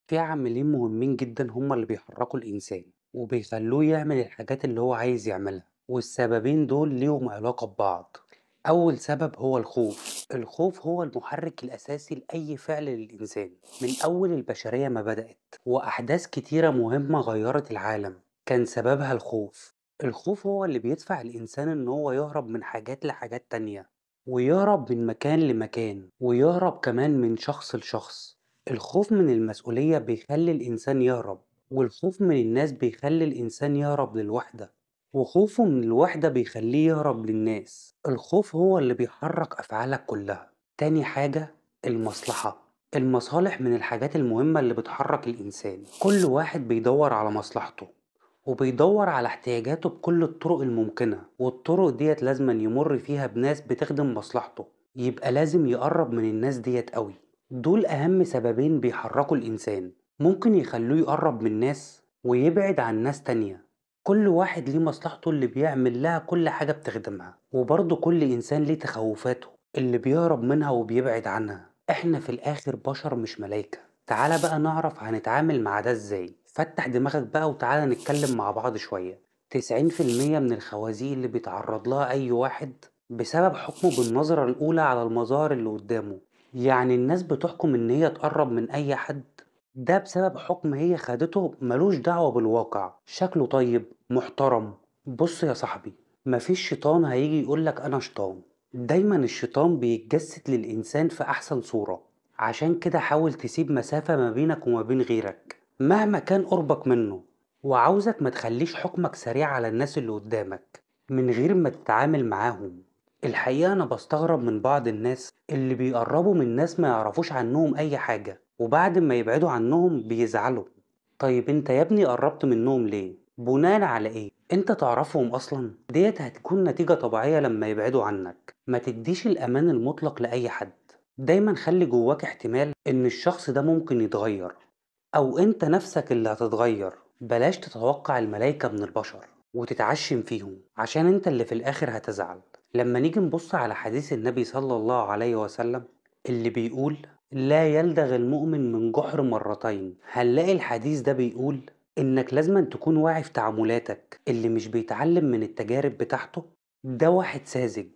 في عاملين مهمين جدًا هم اللي بيحركوا الإنسان، وبيخلوه يعمل الحاجات اللي هو عايز يعملها، والسببين دول ليهم علاقة ببعض. أول سبب هو الخوف، الخوف هو المحرك الأساسي لأي فعل للإنسان، من أول البشرية ما بدأت، وأحداث كتيرة مهمة غيرت العالم كان سببها الخوف. الخوف هو اللي بيدفع الإنسان إن هو يهرب من حاجات لحاجات تانية، ويهرب من مكان لمكان، ويهرب كمان من شخص لشخص. الخوف من المسؤولية بيخلي الإنسان يهرب، والخوف من الناس بيخلي الإنسان يهرب للوحدة، وخوفه من الوحدة بيخليه يهرب للناس. الخوف هو اللي بيحرك أفعالك كلها. تاني حاجة المصلحة. المصالح من الحاجات المهمة اللي بتحرك الإنسان. كل واحد بيدور على مصلحته وبيدور على احتياجاته بكل الطرق الممكنة، والطرق ديت لازم يمر فيها بناس بتخدم مصلحته، يبقى لازم يقرب من الناس ديت قوي. دول أهم سببين بيحركوا الإنسان، ممكن يخلوه يقرب من ناس ويبعد عن ناس تانية. كل واحد ليه مصلحته اللي بيعمل لها كل حاجة بتخدمها، وبرضه كل إنسان ليه تخوفاته اللي بيهرب منها وبيبعد عنها. إحنا في الآخر بشر مش ملايكة. تعالى بقى نعرف هنتعامل مع ده إزاي. فتح دماغك بقى وتعالى نتكلم مع بعض شوية. 90% من الخوازيق اللي بيتعرض لها أي واحد بسبب حكمه بالنظرة الأولى على المظاهر اللي قدامه. يعني الناس بتحكم إن هي تقرب من أي حد، ده بسبب حكم هي خدته ملوش دعوة بالواقع. شكله طيب محترم. بص يا صاحبي، مفيش شيطان هيجي يقولك أنا شيطان. دايما الشيطان بيتجسد للإنسان في أحسن صورة. عشان كده حاول تسيب مسافة ما بينك وما بين غيرك مهما كان قربك منه، وعاوزك ما تخليش حكمك سريع على الناس اللي قدامك من غير ما تتعامل معاهم. الحقيقة أنا بستغرب من بعض الناس اللي بيقربوا من ناس ما يعرفوش عنهم أي حاجة، وبعد ما يبعدوا عنهم بيزعلوا. طيب انت يا ابني قربت منهم ليه؟ بناء على ايه؟ انت تعرفهم اصلا؟ ديت هتكون نتيجة طبيعية لما يبعدوا عنك. ما تديش الامان المطلق لأي حد. دايما خلي جواك احتمال ان الشخص ده ممكن يتغير، او انت نفسك اللي هتتغير. بلاش تتوقع الملايكة من البشر وتتعشم فيهم، عشان انت اللي في الاخر هتزعل. لما نيجي نبص على حديث النبي صلى الله عليه وسلم اللي بيقول لا يلدغ المؤمن من جحر مرتين، هنلاقي الحديث ده بيقول انك لازم تكون واعي في تعاملاتك. اللي مش بيتعلم من التجارب بتاعته ده واحد ساذج،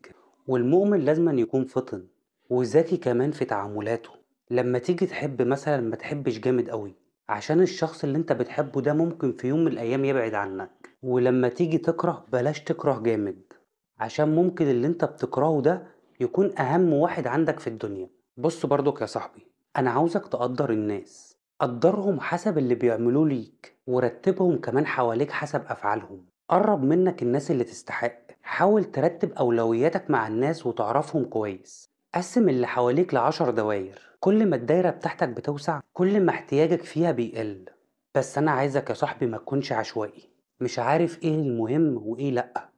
والمؤمن لازم يكون فطن وذكي كمان في تعاملاته. لما تيجي تحب مثلا ما تحبش جامد قوي، عشان الشخص اللي انت بتحبه ده ممكن في يوم من الايام يبعد عنك. ولما تيجي تكره بلاش تكره جامد، عشان ممكن اللي انت بتكرهه ده يكون اهم واحد عندك في الدنيا. بص برضك يا صاحبي، انا عاوزك تقدر الناس، قدرهم حسب اللي بيعملوه ليك، ورتبهم كمان حواليك حسب افعالهم. قرب منك الناس اللي تستحق، حاول ترتب اولوياتك مع الناس وتعرفهم كويس. قسم اللي حواليك ل10 دواير، كل ما الدايرة بتاعتك بتوسع كل ما احتياجك فيها بيقل. بس انا عايزك يا صاحبي ما تكونش عشوائي، مش عارف ايه المهم وايه لأ،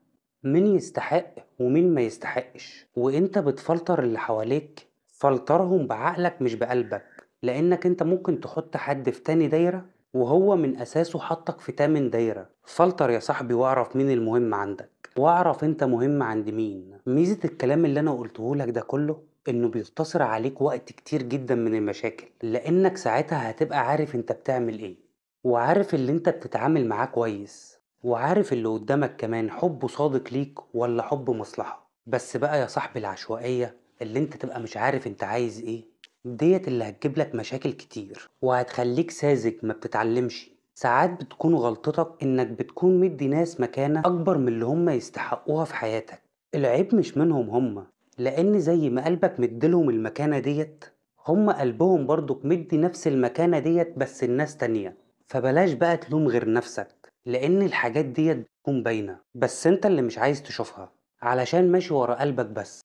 مين يستحق ومين ما يستحقش. وانت بتفلتر اللي حواليك فلترهم بعقلك مش بقلبك، لانك انت ممكن تحط حد في تاني دايرة وهو من اساسه حطك في تامن دايرة. فلتر يا صاحبي واعرف مين المهم عندك، واعرف انت مهم عند مين. ميزة الكلام اللي انا قلته لك ده كله انه بيختصر عليك وقت كتير جدا من المشاكل، لانك ساعتها هتبقى عارف انت بتعمل ايه، وعارف اللي انت بتتعامل معاه كويس، وعارف اللي قدامك كمان حبه صادق ليك ولا حب مصلحة. بس بقى يا صاحبي العشوائية اللي انت تبقى مش عارف انت عايز ايه ديت اللي هتجيب لك مشاكل كتير وهتخليك ساذج ما بتتعلمش. ساعات بتكون غلطتك انك بتكون مدي ناس مكانة اكبر من اللي هم يستحقوها في حياتك. العيب مش منهم هم، لان زي ما قلبك مديلهم المكانة ديت هم قلبهم برضك مدي نفس المكانة ديت بس الناس تانية. فبلاش بقى تلوم غير نفسك، لان الحاجات ديت بتكون باينة بس انت اللي مش عايز تشوفها علشان ماشي ورا قلبك بس.